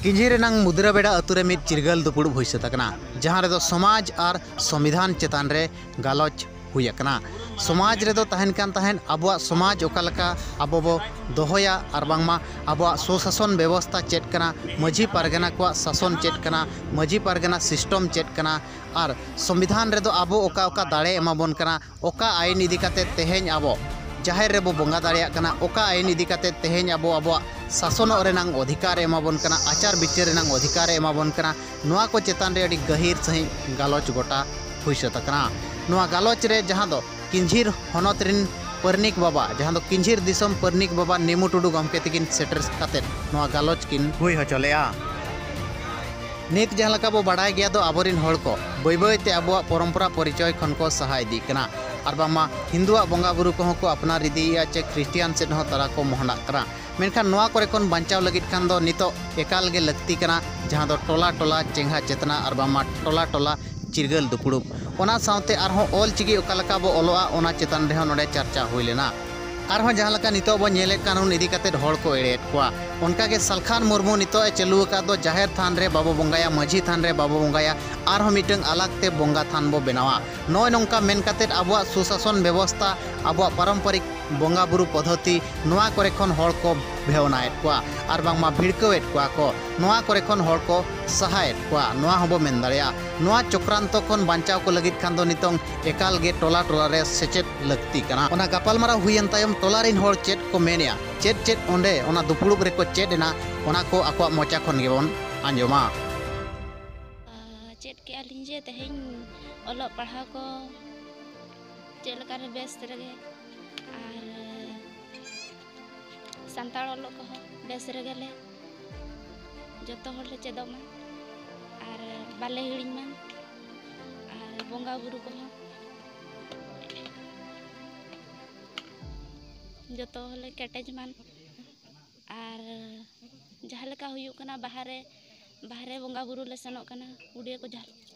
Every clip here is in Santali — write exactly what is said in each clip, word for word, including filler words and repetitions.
ᱠᱤᱧᱡᱷᱤ ᱨᱮᱱᱟᱝ ᱢᱩᱫᱽᱨᱟᱹ ᱵᱮᱲᱟ ᱟᱹᱛᱩ ᱨᱮ ᱢᱤᱫ ᱪᱤᱨᱜᱟᱹᱞ ᱫᱩᱯᱩᱲᱩᱵ ᱦᱩᱭ ᱥᱟᱹᱛ ᱟᱠᱟᱱᱟ, ᱡᱟᱦᱟᱸ ᱨᱮᱫᱚ ᱥᱚᱢᱟᱡᱽ ᱟᱨ ᱥᱚᱝᱵᱤᱫᱷᱟᱱ ᱪᱮᱛᱟᱱ ᱨᱮ ᱜᱟᱞᱚᱪ ᱦᱩᱭ ᱟᱠᱟᱱᱟ᱾ ᱥᱚᱢᱟᱡᱽ ᱨᱮᱫᱚ ᱛᱟᱦᱮᱱ ᱠᱟᱱ ᱛᱟᱦᱮᱸᱫ ᱟᱵᱚᱣᱟᱜ ᱥᱚᱢᱟᱡᱽ ᱚᱠᱟ ᱞᱮᱠᱟ ᱟᱵᱚ ᱵᱚ ᱫᱚᱦᱚᱭᱟ ᱟᱨ ᱵᱟᱝᱢᱟ ᱟᱵᱚᱣᱟᱜ ᱥᱩᱥᱟᱥᱚᱱ ᱵᱮᱵᱚᱥᱛᱷᱟ ᱪᱮᱫ ᱠᱟᱱᱟ, ᱢᱟᱹᱡᱷᱤ ᱯᱟᱨᱜᱟᱱᱟ ᱠᱚᱣᱟᱜ ᱥᱟᱥᱚᱱ ᱪᱮᱫ ᱠᱟᱱᱟ, ᱢᱟᱹᱡᱷᱤ ᱯᱟᱨᱜᱟᱱᱟ system ᱪᱮᱫ ᱠᱟᱱᱟ, ᱟᱨ ᱥᱚᱝᱵᱤᱫᱷᱟᱱ ᱨᱮᱫᱚ ᱟᱵᱚ ᱚᱠᱟ ᱚᱠᱟ ᱫᱟᱲᱮ ᱮᱢᱟᱵᱚᱱ ᱠᱟᱱᱟ, ᱚᱠᱟ ᱟᱹᱭᱤᱱ ᱤᱫᱤ ᱠᱟᱛᱮ ᱛᱮᱦᱮᱧ ᱟᱵᱚ ᱡᱟᱦᱮᱨ ᱨᱮᱵᱚ ᱵᱚᱸᱜᱟ ᱫᱟᱲᱮᱭᱟᱜ ᱠᱟᱱᱟ, ᱚᱠᱟ ᱟᱹᱭᱤᱱ ᱤᱫᱤ ᱠᱟᱛᱮ ᱛᱮᱦᱮᱧ ᱟᱵᱚ ᱟᱵᱚᱣᱟᱜ ᱥᱟᱥᱚᱱᱚᱜ ᱨᱮᱱᱟᱝ ᱚᱫᱷᱤᱠᱟᱨ ᱮ ᱮᱢᱟᱵᱚᱱ ᱠᱟᱱᱟ, ᱟᱪᱟᱨ ᱵᱤᱪᱟᱹᱨ ᱨᱮᱱᱟᱝ ᱚᱫᱷᱤᱠᱟᱨ ᱮ ᱮᱢᱟᱵᱚᱱ ᱠᱟᱱᱟ, ᱱᱚᱣᱟ ᱠᱚ ᱪᱮᱛᱟᱱ ᱨᱮ ᱟᱹᱰᱤ ᱜᱟᱹᱦᱤᱨ ᱥᱟᱺᱦᱤᱡ ᱜᱟᱞᱚᱪ ᱜᱚᱴᱟ ᱦᱩᱭ ᱥᱟᱹᱛ ᱟᱠᱟᱱᱟ᱾ ᱱᱚᱣᱟ ᱜᱟᱞᱚᱪ ᱨᱮ ᱡᱟᱦᱟᱸ ᱫᱚ ᱠᱤᱧᱡᱷᱤᱨ ᱦᱚᱱᱚᱛ ᱨᱤᱱ ᱯᱟᱹᱨᱱᱤᱠ ᱵᱟᱵᱟ, ᱡᱟᱦᱟᱸ ᱫᱚ ᱠᱤᱧᱡᱷᱤᱨ ᱫᱤᱥᱚᱢ ᱯᱟᱹᱨᱱᱤᱠ ᱵᱟᱵᱟ ᱱᱮᱢᱩ ᱴᱩᱰᱩ ᱜᱚᱢᱠᱮ ᱛᱤᱠᱤᱱ ᱥᱮᱴᱮᱨ ᱠᱟᱛᱮᱫ ᱱᱚᱣᱟ ᱜᱟᱞᱚᱪ ᱠᱤᱱ ᱦᱩᱭ ᱦᱚᱪᱚ ᱞᱮᱫᱼᱟ᱾ ᱱᱤᱛ ᱡᱟᱦᱟᱸ ᱞᱮᱠᱟ ᱵᱚ ᱵᱟᱰᱟᱭ ᱜᱮᱭᱟ ᱫᱚ, ᱟᱵᱚᱨᱤᱱ ᱦᱚᱲ ᱠᱚ ᱵᱟᱹᱭ ᱵᱟᱹᱭ ᱛᱮ ᱟᱵᱚᱣᱟᱜ ᱯᱚᱨᱚᱢᱯᱚᱨᱟ ᱯᱚᱨᱤᱪᱚᱭ ᱠᱷᱚᱱ ᱠᱚ ᱥᱟᱦᱟ ᱤᱫᱤᱜ ᱠᱟᱱᱟ, ᱟᱨ ᱵᱟᱝᱢᱟ ᱦᱤᱱᱫᱩᱣᱟᱜ ᱵᱚᱸᱜᱟ ᱵᱩᱨᱩ ᱠᱚᱦᱚᱸ ᱠᱚ ᱟᱯᱱᱟᱨ ᱤᱫᱤᱭᱮᱫᱼᱟ, ᱪᱮ ᱠᱷᱨᱤᱥᱴᱤᱭᱟᱱ ᱥᱮᱫ ᱦᱚᱸ ᱛᱟᱨᱟ ᱠᱚ ᱢᱚᱦᱰᱟᱜ ᱠᱟᱱᱟ᱾ ᱢᱮᱱᱠᱷᱟᱱ ᱱᱚᱣᱟ ᱠᱚᱨᱮ ᱠᱷᱚᱱ ᱵᱟᱧᱪᱟᱣ ᱞᱟᱹᱜᱤᱫ ᱠᱷᱟᱱ ᱫᱚ ᱱᱤᱛᱚᱜ ᱮᱠᱟᱞ ᱜᱮ ᱞᱟᱹᱠᱛᱤ ᱠᱟᱱᱟ, ᱡᱟᱦᱟᱸ ᱫᱚ ᱴᱚᱞᱟ ᱴᱚᱞᱟ ᱪᱮᱸᱜᱷᱟ ᱪᱮᱛᱱᱟ ᱟᱨ ᱵᱟᱝᱢᱟ ᱴᱚᱞᱟ ᱴᱚᱞᱟ ᱪᱤᱨᱜᱟᱹᱞ ᱫᱩᱯᱲᱩᱵ᱾ ᱚᱱᱟ ᱥᱟᱶᱛᱮ ᱟᱨᱦᱚᱸ ᱚᱞ ᱪᱤᱠᱤ ᱚᱠᱟ ᱞᱮᱠᱟ ᱵᱚ ᱚᱞᱚᱜᱼᱟ, ᱚᱱᱟ ᱪᱮᱛᱟᱱ ᱨᱮᱦᱚᱸ ᱱᱚᱰᱮ ᱪᱟᱨᱪᱟ ᱦᱩᱭ ᱞᱮᱱᱟ᱾ ᱟᱨᱦᱚᱸ ᱡᱟᱦᱟᱸ ᱞᱮᱠᱟ ᱱᱤᱛᱚᱜ ᱵᱚ ᱧᱮᱞᱮᱫ ᱠᱟᱱ, ᱩᱱ ᱤᱫᱤ ᱠᱟᱛᱮᱫ ᱦᱚᱲ ᱠᱚ ᱮᱲᱮᱭᱮᱫ ᱠᱚᱣᱟ᱾ ᱚᱱᱠᱟ ᱜᱮ ᱥᱟᱞᱠᱷᱟᱱ ᱢᱩᱨᱢᱩ ᱱᱤᱛᱚᱜ ᱮ ᱪᱟᱹᱞᱩ ᱟᱠᱟᱫ ᱫᱚ, ᱡᱟᱦᱮᱨ ᱛᱷᱟᱱ ᱨᱮ ᱵᱟᱵᱚ ᱵᱚᱸᱜᱟᱭᱟ, ᱢᱟᱹᱡᱷᱤ ᱛᱷᱟᱱ ᱨᱮ ᱵᱟᱵᱚ ᱵᱚᱸᱜᱟᱭᱟ, ᱟᱨᱦᱚᱸ ᱢᱤᱫᱴᱟᱝ ᱟᱞᱟᱜᱽ ᱛᱮ ᱵᱚᱸᱜᱟ ᱛᱷᱟᱱ ᱵᱚ ᱵᱮᱱᱟᱣᱟ᱾ ᱱᱚᱜᱼᱚᱭ ᱱᱚᱝᱠᱟ ᱢᱮᱱ ᱠᱟᱛᱮᱫ ᱟᱵᱚᱣᱟᱜ ᱥᱩᱥᱟᱥᱚᱱ ᱵᱮᱵᱚᱥᱛᱷᱟ, ᱟᱵᱚᱣᱟᱜ ᱯᱟᱨᱚᱢᱯᱚᱨᱤᱠ ᱵᱚᱸᱜᱟ ᱵᱩᱨᱩ ᱯᱚᱫᱽᱫᱷᱚᱛᱤ, ᱱᱚᱣᱟ ᱠᱚᱨᱮ ᱠᱷᱚᱱ ᱦᱚᱲ ᱠᱚ ᱵᱷᱮᱣᱱᱟᱭᱮᱫ ᱠᱚᱣᱟ ᱟᱨ ᱵᱟᱝᱢᱟ ᱵᱷᱤᱲᱠᱟᱹᱣᱮᱫ ᱠᱚᱣᱟ ᱠᱚ᱾ ᱱᱚᱣᱟ ᱠᱚᱨᱮ ᱠᱷᱚᱱ ᱦᱚᱲ ᱠᱚ ᱥᱟᱦᱟᱭᱮᱫ ᱠᱚᱣᱟ, ᱱᱚᱣᱟ ᱦᱚᱸᱵᱚ ᱢᱮᱱ ᱫᱟᱲᱮᱭᱟᱜᱼᱟ᱾ ᱱᱚᱣᱟ ᱪᱚᱠᱨᱟᱱᱛᱚ ᱠᱷᱚᱱ ᱵᱟᱧᱪᱟᱣ ᱠᱚ ᱞᱟᱹᱜᱤᱫ ᱠᱷᱟᱱ ᱫᱚ ᱱᱤᱛᱚᱝ ᱮᱠᱟᱞ ᱜᱮ ᱴᱚᱞᱟ ᱴᱚᱞᱟ ᱨᱮ ᱥᱮᱪᱮᱫ ᱞᱟᱹᱠᱛᱤ ᱠᱟᱱᱟ᱾ ᱚᱱᱟ ᱜᱟᱯᱟᱞᱢᱟᱨᱟᱣ ᱦᱩᱭᱮᱱ ᱛᱟᱭᱚᱢ ᱴᱚᱞᱟ ᱨᱤᱱ ᱦᱚᱲ ᱪᱮᱫ ᱠᱚ ᱢᱮᱱᱮᱜᱼᱟ, ᱪᱮᱫ ᱪᱮᱫ ᱚᱸᱰᱮ ᱚᱱᱟ ᱫᱩᱯᱲᱩᱵ ᱨᱮᱠᱚ ᱪᱮᱫ ᱮᱱᱟ, ᱚᱱᱟ ᱠᱚ ᱟᱠᱚᱣᱟᱜ ᱢᱚᱪᱟ ᱠᱷᱚᱱ ᱜᱮᱵᱚᱱ ᱟᱸᱡᱚᱢᱟ᱾ ᱪᱮᱫ ᱠᱮᱜᱼᱟ ᱞᱤᱧ ᱡᱮ ᱛᱮᱦᱮᱧ ᱚᱞᱚᱜ ᱯᱟᱲᱦᱟᱣ ᱠᱚ ᱪᱮᱫ ᱞᱮᱠᱟᱨᱮ ᱵᱮᱥ ᱨᱮᱜᱮ, ᱟᱨ ᱥᱟᱱᱛᱟᱲ ᱚᱞᱚᱜ ᱠᱚᱦᱚᱸ ᱵᱮᱥ ᱨᱮᱜᱮ ᱞᱮ ᱡᱚᱛᱚ ᱦᱚᱲ ᱞᱮ ᱪᱮᱫᱚᱜ ᱢᱟ ᱟᱨ ᱵᱟᱞᱮ ᱦᱤᱲᱤᱧ ᱢᱟ, ᱟᱨ ᱵᱚᱸᱜᱟ ᱵᱩᱨᱩ ᱠᱚᱦᱚᱸ ᱡᱚᱛᱚ ᱦᱚᱲ ᱞᱮ ᱠᱮᱴᱮᱡ ᱢᱟ᱾ ᱟᱨ ᱡᱟᱦᱟᱸ ᱞᱮᱠᱟ ᱦᱩᱭᱩᱜ ᱠᱟᱱᱟ, ᱵᱟᱦᱟ ᱨᱮ, ᱵᱟᱦᱟ ᱨᱮ ᱵᱚᱸᱜᱟ ᱵᱩᱨᱩ ᱞᱮ ᱥᱮᱱᱚᱜ ᱠᱟᱱᱟ, ᱩᱰᱤᱭᱟᱹ ᱠᱚ ᱡᱟᱦᱟᱸ,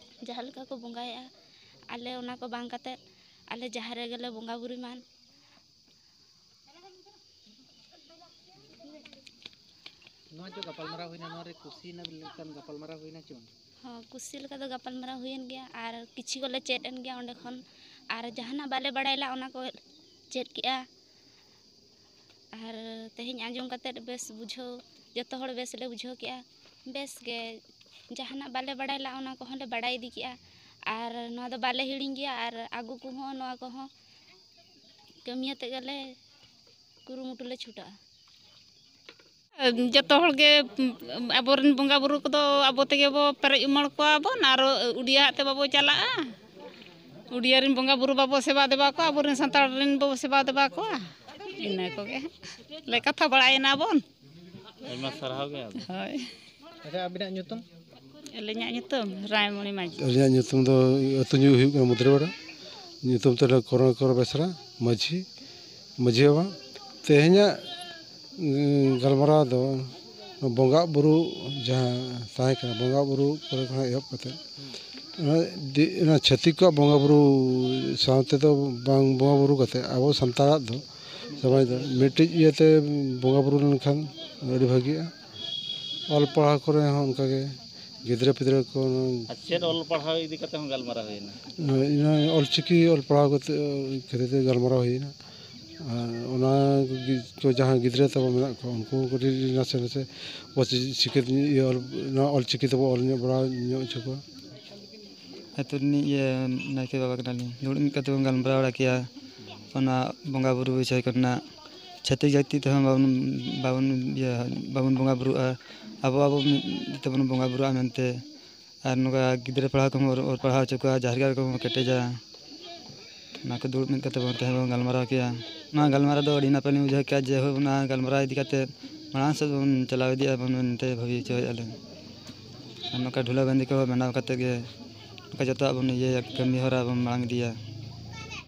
ᱡᱟᱦᱟᱸ ᱞᱮᱠᱟ ᱠᱚ ᱵᱚᱸᱜᱟᱭᱮᱜᱼᱟ, ᱟᱞᱮ ᱚᱱᱟ ᱠᱚ ᱵᱟᱝ ᱠᱟᱛᱮᱫ ᱟᱞᱮ ᱡᱟᱦᱮᱨ ᱨᱮᱜᱮ ᱞᱮ ᱵᱚᱸᱜᱟ ᱵᱩᱨᱩᱭ ᱢᱟ᱾ ᱱᱚᱣᱟ ᱪᱮᱫ ᱜᱟᱯᱟᱞᱢᱟᱨᱟᱣ ᱦᱩᱭᱱᱟ, ᱱᱚᱣᱟ ᱨᱮ ᱠᱩᱥᱤ ᱨᱮᱱᱟᱜ ᱞᱮᱠᱟᱱ ᱜᱟᱯᱟᱞᱢᱟᱨᱟᱣ ᱦᱩᱭᱱᱟ ᱪᱮ ᱵᱟᱝ? ᱦᱚᱸ, ᱠᱩᱥᱤ ᱞᱮᱠᱟ ᱫᱚ ᱜᱟᱯᱟᱞᱢᱟᱨᱟᱣ ᱦᱩᱭᱮᱱ ᱜᱮᱭᱟ, ᱟᱨ ᱠᱤᱪᱷᱩ ᱠᱚᱞᱮ ᱪᱮᱫ ᱮᱱ ᱜᱮᱭᱟ ᱚᱸᱰᱮ ᱠᱷᱚᱱ, ᱟᱨ ᱡᱟᱦᱟᱱᱟᱜ ᱵᱟᱞᱮ ᱵᱟᱲᱟᱭ ᱞᱮᱫ ᱚᱱᱟ ᱠᱚ ᱪᱮᱫ ᱠᱮᱜᱼᱟ᱾ ᱟᱨ ᱛᱮᱦᱮᱧ ᱟᱸᱡᱚᱢ ᱠᱟᱛᱮᱫ ᱵᱮᱥ ᱵᱩᱡᱷᱟᱹᱣ, ᱡᱚᱛᱚ ᱦᱚᱲ ᱵᱮᱥ ᱞᱮ ᱵᱩᱡᱷᱟᱹᱣ ᱠᱮᱜᱼᱟ᱾ ᱵᱮᱥ ᱜᱮ, ᱡᱟᱦᱟᱱᱟᱜ ᱵᱟᱞᱮ ᱵᱟᱲᱟᱭ ᱞᱮᱫ ᱚᱱᱟ ᱠᱚᱦᱚᱸ ᱞᱮ ᱵᱟᱲᱟᱭ ᱤᱫᱤ ᱠᱮᱜᱼᱟ᱾ ᱟᱨ ᱱᱚᱣᱟ ᱫᱚ ᱵᱟᱞᱮ ᱦᱤᱲᱤᱧ ᱜᱮᱭᱟ, ᱟᱨ ᱟᱹᱜᱩ ᱠᱚᱦᱚᱸ ᱱᱚᱣᱟ ᱠᱚᱦᱚᱸ ᱠᱟᱹᱢᱤᱭᱟᱛᱮᱫ ᱜᱮᱞᱮ ᱠᱩᱨᱩᱢᱩᱴᱩ ᱞᱮ ᱪᱷᱩᱴᱟᱹᱜᱼᱟ᱾ ᱡᱚᱛᱚ ᱦᱚᱲ ᱜᱮ, ᱟᱵᱚᱨᱮᱱ ᱵᱚᱸᱜᱟ ᱵᱩᱨᱩ ᱠᱚᱫᱚ ᱟᱵᱚ ᱛᱮᱜᱮ ᱵᱚ ᱯᱮᱨᱮᱡ ᱩᱢᱟᱹᱲ ᱠᱚᱣᱟ ᱵᱚᱱ, ᱟᱨ ᱩᱰᱤᱭᱟ ᱦᱟᱜ ᱛᱮ ᱵᱟᱵᱚ ᱪᱟᱞᱟᱜᱼᱟ᱾ ᱩᱰᱤᱭᱟ ᱨᱮᱱ ᱵᱚᱸᱜᱟ ᱵᱩᱨᱩ ᱵᱟᱵᱚ ᱥᱮᱵᱟ ᱫᱮᱵᱟ ᱠᱚᱣᱟ, ᱟᱵᱚᱨᱮᱱ ᱥᱟᱱᱛᱟᱲ ᱨᱮᱱ ᱵᱚ ᱥᱮᱵᱟ ᱫᱮᱵᱟ ᱠᱚᱣᱟ᱾ ᱤᱱᱟᱹ ᱠᱚᱜᱮ ᱞᱮ ᱠᱟᱛᱷᱟ ᱵᱟᱲᱟᱭᱮᱱᱟ ᱵᱚᱱ᱾ ᱟᱭᱢᱟ ᱥᱟᱨᱦᱟᱣ ᱜᱮ᱾ ᱦᱳᱭ᱾ ᱟᱪᱪᱷᱟ, ᱟᱹᱵᱤᱱᱟᱜ ᱧᱩᱛᱩᱢ? ᱟᱹᱞᱤᱧᱟᱜ ᱧᱩᱛᱩᱢ ᱨᱟᱭᱢᱚᱬᱤ ᱢᱟᱹᱡᱷᱤ᱾ ᱟᱹᱞᱤᱧᱟᱜ ᱧᱩᱛᱩᱢ ᱫᱚ, ᱟᱹᱛᱩ ᱧᱩᱛᱩᱢ ᱦᱩᱭᱩᱜ ᱠᱟᱱᱟ ᱢᱩᱫᱽᱨᱟᱹᱯᱟᱲᱟ᱾ ᱧᱩᱛᱩᱢ ᱛᱟᱞᱮ ᱠᱚᱨᱚᱱᱠᱚᱨ ᱵᱮᱥᱨᱟ ᱢᱟᱹᱡᱷᱤ, ᱢᱟᱹᱡᱷᱤ ᱵᱟᱵᱟ᱾ ᱛᱮᱦᱮᱧᱟᱜ, ᱩᱸ, ᱜᱟᱞᱢᱟᱨᱟᱣ ᱫᱚ ᱵᱚᱸᱜᱟ ᱵᱩᱨᱩ ᱡᱟᱦᱟᱸ ᱛᱟᱦᱮᱸ ᱠᱟᱱᱟ, ᱵᱚᱸᱜᱟ ᱵᱩᱨᱩ ᱠᱚᱨᱮ ᱠᱷᱚᱱᱟᱜ ᱮᱦᱚᱵ ᱠᱟᱛᱮ, ᱚᱱᱟ ᱫᱤ-, ᱚᱱᱟ ᱪᱷᱟᱹᱛᱤᱠ ᱠᱚᱣᱟᱜ ᱵᱚᱸᱜᱟ ᱵᱩᱨᱩ ᱥᱟᱶ ᱛᱮᱫᱚ ᱵᱟᱝ ᱵᱚᱸᱜᱟ ᱵᱩᱨᱩ ᱠᱟᱛᱮ, ᱟᱵᱚ ᱥᱟᱱᱛᱟᱲᱟᱜ ᱫᱚ ᱥᱚᱢᱟᱡᱽ ᱫᱚ ᱢᱤᱫᱴᱤᱡ ᱤᱭᱟᱹᱛᱮ ᱵᱚᱸᱜᱟ ᱵᱩᱨᱩ ᱞᱮᱱᱠᱷᱟᱱ ᱟᱹᱰᱤ ᱵᱷᱟᱹᱜᱤᱜᱼᱟ᱾ ᱚᱞ ᱯᱟᱲᱦᱟᱣ ᱠᱚᱨᱮ ᱦᱚᱸ ᱚᱱᱠᱟᱜᱮ, ᱜᱤᱫᱽᱨᱟᱹ ᱯᱤᱫᱽᱨᱟᱹ ᱠᱚ᱾ ᱟᱨ ᱪᱮᱫ ᱚᱞ ᱯᱟᱲᱦᱟᱣ ᱤᱫᱤ ᱠᱟᱛᱮ ᱦᱚᱸ ᱜᱟᱞᱢᱟᱨᱟᱣ ᱦᱩᱭᱱᱟ? ᱤᱱᱟᱹ ᱚᱞᱪᱤᱠᱤ ᱚᱞ ᱯᱟᱲᱦᱟᱣ ᱠᱟᱛᱮ, ᱠᱷᱟᱹᱛᱤᱨ ᱛᱮ ᱜᱟᱞᱢᱟᱨᱟᱣ ᱦᱩᱭᱱᱟ᱾ ᱟᱨ ᱚᱱᱟ ᱠᱚ ᱡᱟᱦᱟᱸ ᱜᱤᱫᱽᱨᱟᱹ ᱛᱟᱵᱚ ᱢᱮᱱᱟᱜ ᱠᱚᱣᱟ, ᱩᱱᱠᱩ ᱠᱟᱹᱴᱤᱡ ᱱᱟᱥᱮ ᱱᱟᱥᱮ ᱵᱚ ᱥᱤᱠᱷᱤᱛ ᱤᱭᱟᱹ, ᱚᱞ, ᱱᱚᱣᱟ ᱚᱞᱪᱤᱠᱤ ᱛᱮᱵᱚ ᱚᱞ ᱧᱚᱜ ᱵᱟᱲᱟ ᱧᱚᱜ ᱦᱚᱪᱚ ᱠᱚᱣᱟ᱾ ᱟᱹᱛᱩ ᱨᱤᱱᱤᱡ ᱤᱭᱟᱹ ᱱᱟᱭᱠᱮ ᱵᱟᱵᱟ ᱠᱟᱱᱟᱞᱤᱧ᱾ ᱫᱩᱲᱩᱵ ᱢᱤᱫ ᱠᱟᱛᱮ ᱵᱚᱱ ᱜᱟᱞᱢᱟᱨᱟᱣ ᱵᱟᱲᱟ ᱠᱮᱭᱟ, ᱚᱱᱟ ᱵᱚᱸᱜᱟ ᱵᱩᱨᱩ ᱵᱤᱥᱚᱭ ᱠᱚᱨᱮᱱᱟᱜ᱾ ᱪᱷᱟᱹᱛᱤᱠ ᱡᱟᱹᱛᱤ ᱛᱮᱦᱚᱸ ᱵᱟᱵᱚᱱ, ᱵᱟᱵᱚᱱ, ᱤᱭᱟᱹ, ᱵᱟᱵᱚᱱ ᱵᱚᱸᱜᱟ ᱵᱩᱨᱩᱜᱼᱟ, ᱟᱵᱚ, ᱟᱵᱚ ᱢᱤᱫ ᱛᱮᱵᱚᱱ ᱵᱚᱸᱜᱟ ᱵᱩᱨᱩᱜᱼᱟ ᱢᱮᱱᱛᱮ᱾ ᱟᱨ ᱱᱚᱝᱠᱟ ᱜᱤᱫᱽᱨᱟᱹ ᱯᱟᱲᱦᱟᱣ ᱠᱚᱦᱚᱸ ᱚᱞ ᱯᱟᱲᱦᱟᱣ ᱦᱚᱪᱚ ᱠᱚᱣᱟ, ᱡᱟᱦᱮᱨ ᱜᱟᱲ ᱠᱚᱵᱚᱱ ᱠᱮᱴᱮᱡᱟ᱾ ᱚᱱᱟ ᱠᱚ ᱫᱩᱲᱩᱵ ᱢᱤᱫ ᱠᱟᱛᱮ ᱵᱚᱱ ᱛᱟᱦᱮᱸ ᱵᱚᱱ ᱜᱟᱞᱢᱟᱨᱟᱣ ᱠᱮᱭᱟ᱾ ᱱᱚᱣᱟ ᱜᱟᱞᱢᱟᱨᱟᱣ ᱫᱚ ᱟᱹᱰᱤ ᱱᱟᱯᱟᱭ ᱞᱤᱧ ᱵᱩᱡᱷᱟᱹᱣ ᱠᱮᱜᱼᱟ, ᱡᱮ ᱦᱳᱭ ᱚᱱᱟ ᱜᱟᱞᱢᱟᱨᱟᱣ ᱤᱫᱤ ᱠᱟᱛᱮ ᱢᱟᱲᱟᱝ ᱥᱮᱫ ᱵᱚᱱ ᱪᱟᱞᱟᱣ ᱤᱫᱤᱜᱼᱟ ᱵᱚᱱ ᱢᱮᱱᱛᱮ ᱵᱷᱟᱹᱵᱤ ᱦᱚᱪᱚᱭᱮᱫᱼᱟ ᱞᱮ᱾ ᱟᱨ ᱱᱚᱝᱠᱟ ᱰᱷᱩᱞᱟᱹ ᱵᱟᱸᱫᱤ ᱠᱚ ᱵᱮᱱᱟᱣ ᱠᱟᱛᱮ ᱜᱮ ᱱᱚᱝᱠᱟ ᱡᱚᱛᱚᱣᱟᱜ ᱵᱚᱱ ᱤᱭᱟᱹᱭᱟ, ᱠᱟᱹᱢᱤ ᱦᱚᱨᱟ ᱵᱚᱱ ᱢᱟᱲᱟᱝ ᱤᱫᱤᱭᱟ᱾